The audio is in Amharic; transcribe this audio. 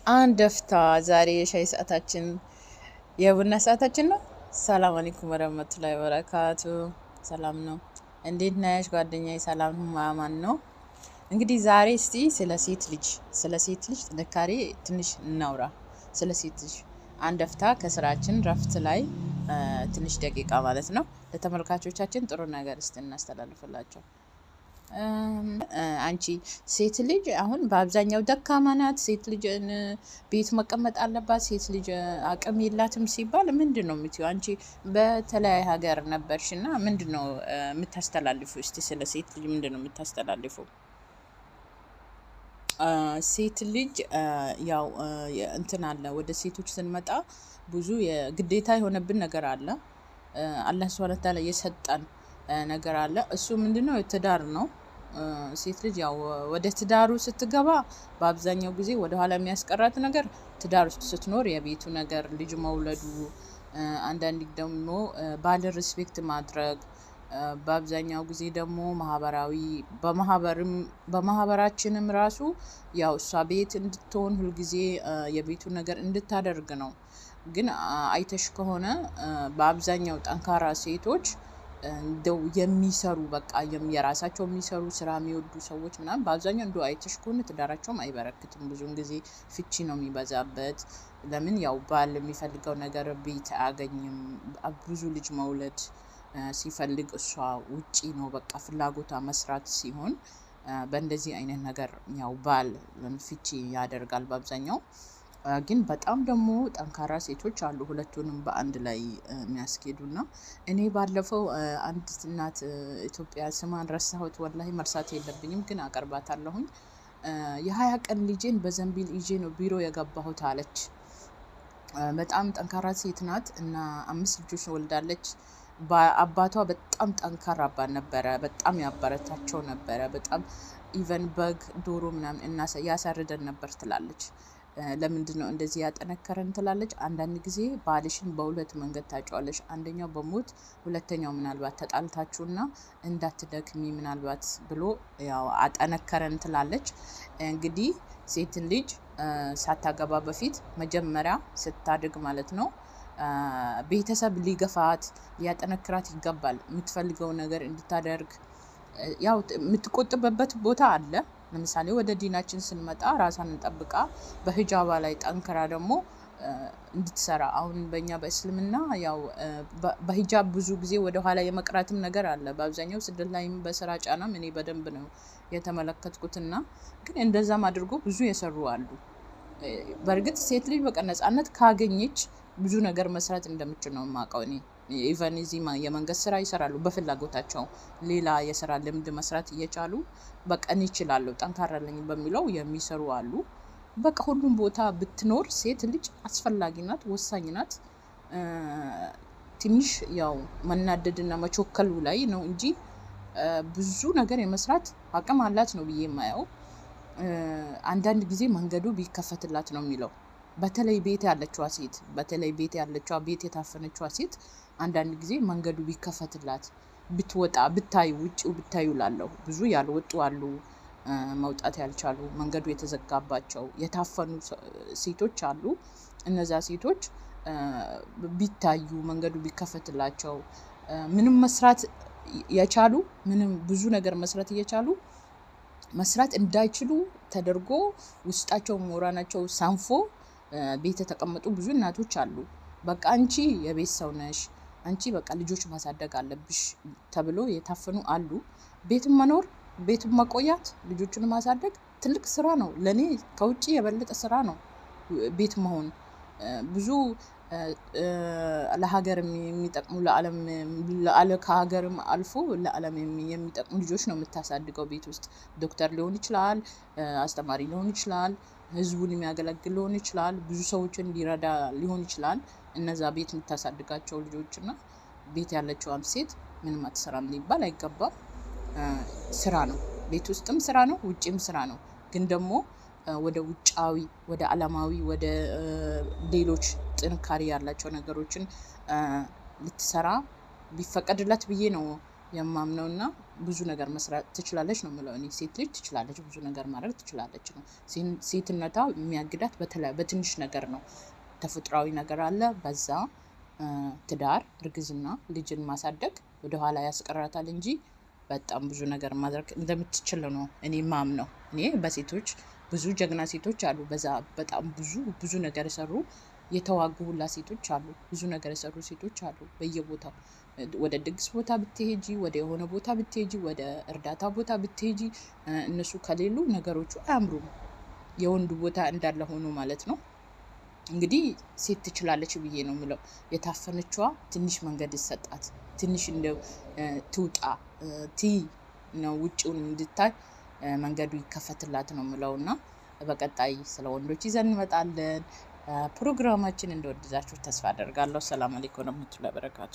አንድ አፍታ ዛሬ የሻይ ሰዓታችን የቡና ሰዓታችን ነው። ሰላም አለይኩም ወረህመቱላሂ ወበረካቱ። ሰላም ነው። እንዴት ነሽ ጓደኛዬ? ሰላም ነው። ማማን ነው። እንግዲህ ዛሬ እስቲ ስለ ሴት ልጅ ጥንካሬ ትንሽ እናውራ። ስለ ሴት ልጅ አንድ አፍታ ከስራችን ረፍት ላይ ትንሽ ደቂቃ ማለት ነው ለተመልካቾቻችን ጥሩ ነገር እስቲ እናስተላልፍላቸው። አንቺ ሴት ልጅ አሁን በአብዛኛው ደካማ ናት፣ ሴት ልጅ ቤት መቀመጥ አለባት፣ ሴት ልጅ አቅም የላትም ሲባል ምንድን ነው የምትይው? አንቺ በተለያየ ሀገር ነበርሽ እና ምንድን ነው የምታስተላልፊው? እስቲ ስለ ሴት ልጅ ምንድን ነው የምታስተላልፊው? ሴት ልጅ ያው እንትን አለ፣ ወደ ሴቶች ስንመጣ ብዙ የግዴታ የሆነብን ነገር አለ። አላህ ሱብሃነሁ ወተዓላ የሰጠን ነገር አለ። እሱ ምንድነው? ትዳር ነው። ሴት ልጅ ያው ወደ ትዳሩ ስትገባ በአብዛኛው ጊዜ ወደኋላ የሚያስቀራት ነገር ትዳር ውስጥ ስትኖር የቤቱ ነገር፣ ልጅ መውለዱ፣ አንዳንድ ደግሞ ባል respect ማድረግ፣ በአብዛኛው ጊዜ ደግሞ ማህበራዊ በማህበርም በማህበራችንም ራሱ ያው እሷ ቤት እንድትሆን ሁልጊዜ የቤቱ ነገር እንድታደርግ ነው። ግን አይተሽ ከሆነ በአብዛኛው ጠንካራ ሴቶች እንደው የሚሰሩ በቃ የራሳቸው የሚሰሩ ስራ የሚወዱ ሰዎች ምናምን በአብዛኛው እንደው አይተሽ ከሆነ ትዳራቸውም አይበረክትም። ብዙውን ጊዜ ፍቺ ነው የሚበዛበት። ለምን? ያው ባል የሚፈልገው ነገር ቤት አያገኝም። ብዙ ልጅ መውለድ ሲፈልግ እሷ ውጪ ነው በቃ ፍላጎቷ መስራት ሲሆን በእንደዚህ አይነት ነገር ያው ባል ፍቺ ያደርጋል በአብዛኛው። ግን በጣም ደግሞ ጠንካራ ሴቶች አሉ፣ ሁለቱንም በአንድ ላይ የሚያስኬዱና እኔ ባለፈው አንዲት እናት ኢትዮጵያ፣ ስሟን ረሳሁት፣ ወላሂ መርሳት የለብኝም ግን አቀርባታለሁኝ። የ20 ቀን ልጄን በዘንቢል ይዤ ነው ቢሮ የገባሁት አለች። በጣም ጠንካራ ሴት ናት እና አምስት ልጆች ወልዳለች። አባቷ በጣም ጠንካራ አባት ነበረ። በጣም ያበረታቸው ነበረ። በጣም even በግ፣ ዶሮ ምናምን ያሳርደን ነበር ትላለች። ለምንድን ነው እንደዚህ ያጠነከረን ትላለች። አንዳንድ ጊዜ ባልሽን በሁለት መንገድ ታጫዋለሽ። አንደኛው በሞት፣ ሁለተኛው ምናልባት ተጣልታችሁና እንዳትደክሚ ምናልባት ብሎ ያው አጠነከረን ትላለች። እንግዲህ ሴትን ልጅ ሳታገባ በፊት መጀመሪያ ስታድግ ማለት ነው ቤተሰብ ሊገፋት ሊያጠነክራት ይገባል። የምትፈልገው ነገር እንድታደርግ ያው የምትቆጥብበት ቦታ አለ። ለምሳሌ ወደ ዲናችን ስንመጣ ራሷን ጠብቃ በሂጃቧ ላይ ጠንክራ ደግሞ እንድትሰራ፣ አሁን በእኛ በእስልምና ያው በሂጃብ ብዙ ጊዜ ወደ ኋላ የመቅረትም ነገር አለ። በአብዛኛው ስደት ላይም በስራ ጫናም እኔ በደንብ ነው የተመለከትኩትና ግን እንደዛም አድርጎ ብዙ የሰሩ አሉ። በእርግጥ ሴት ልጅ በቃ ነጻነት ካገኘች ብዙ ነገር መስራት እንደምችል ነው የማውቀው እኔ። Even እዚህ የመንግስት ስራ ይሰራሉ በፍላጎታቸው፣ ሌላ የስራ ልምድ መስራት እየቻሉ በቃ እኔ እችላለሁ፣ ጠንካራ ነኝ በሚለው የሚሰሩ አሉ። በቃ ሁሉም ቦታ ብትኖር ሴት ልጅ አስፈላጊ ናት፣ ወሳኝ ናት። ትንሽ ያው መናደድና መቾከሉ ላይ ነው እንጂ ብዙ ነገር የመስራት አቅም አላት ነው ብዬ የማየው። አንዳንድ ጊዜ መንገዱ ቢከፈትላት ነው የሚለው። በተለይ ቤት ያለችዋ ሴት፣ በተለይ ቤት ያለችዋ፣ ቤት የታፈነችዋ ሴት አንዳንድ ጊዜ መንገዱ ቢከፈትላት ብትወጣ ብታዩ ውጭው ብታዩ ላለሁ። ብዙ ያልወጡ አሉ፣ መውጣት ያልቻሉ፣ መንገዱ የተዘጋባቸው የታፈኑ ሴቶች አሉ። እነዛ ሴቶች ቢታዩ፣ መንገዱ ቢከፈትላቸው፣ ምንም መስራት የቻሉ፣ ምንም ብዙ ነገር መስራት እየቻሉ መስራት እንዳይችሉ ተደርጎ ውስጣቸው ሞራናቸው ሰንፎ ቤት የተቀመጡ ብዙ እናቶች አሉ። በቃ አንቺ የቤት ሰው ነሽ፣ አንቺ በቃ ልጆች ማሳደግ አለብሽ ተብሎ የታፈኑ አሉ። ቤትም መኖር፣ ቤትም መቆያት፣ ልጆቹን ማሳደግ ትልቅ ስራ ነው። ለእኔ ከውጭ የበለጠ ስራ ነው ቤት መሆን። ብዙ ለሀገር የሚጠቅሙ፣ ለዓለም፣ ከሀገርም አልፎ ለዓለም የሚጠቅሙ ልጆች ነው የምታሳድገው ቤት ውስጥ። ዶክተር ሊሆን ይችላል፣ አስተማሪ ሊሆን ይችላል፣ ህዝቡን የሚያገለግል ሊሆን ይችላል፣ ብዙ ሰዎችን ሊረዳ ሊሆን ይችላል። እነዛ ቤት የምታሳድጋቸው ልጆች እና ቤት ያለችዋም ሴት ምንም አትሰራም ሊባል አይገባም። ስራ ነው። ቤት ውስጥም ስራ ነው፣ ውጭም ስራ ነው። ግን ደግሞ ወደ ውጫዊ፣ ወደ አለማዊ፣ ወደ ሌሎች ጥንካሬ ያላቸው ነገሮችን ልትሰራ ቢፈቀድላት ብዬ ነው የማምነው እና ብዙ ነገር መስራት ትችላለች ነው የምለው እኔ። ሴት ልጅ ትችላለች፣ ብዙ ነገር ማድረግ ትችላለች ነው። ሴትነቷ የሚያግዳት በትንሽ ነገር ነው። ተፈጥሯዊ ነገር አለ በዛ ትዳር፣ እርግዝና፣ ልጅን ማሳደግ ወደኋላ ያስቀራታል እንጂ በጣም ብዙ ነገር ማድረግ እንደምትችል ነው እኔ ማምነው። እኔ በሴቶች ብዙ ጀግና ሴቶች አሉ። በዛ በጣም ብዙ ብዙ ነገር የሰሩ፣ የተዋጉ ሁላ ሴቶች አሉ። ብዙ ነገር የሰሩ ሴቶች አሉ። በየቦታው ወደ ድግስ ቦታ ብትሄጂ፣ ወደ የሆነ ቦታ ብትሄጂ፣ ወደ እርዳታ ቦታ ብትሄጂ እነሱ ከሌሉ ነገሮቹ አያምሩም። የወንዱ ቦታ እንዳለ ሆኖ ማለት ነው። እንግዲህ ሴት ትችላለች ብዬ ነው የምለው። የታፈነችዋ ትንሽ መንገድ ይሰጣት፣ ትንሽ እንደው ትውጣ፣ ትይ ነው፣ ውጭውን እንድታይ መንገዱ ይከፈትላት ነው የምለው። እና በቀጣይ ስለ ወንዶች ይዘን እንመጣለን። ፕሮግራማችን እንደወደዳችሁ ተስፋ አደርጋለሁ። ሰላም አለይኩም ወረህመቱላሂ ወበረካቱ።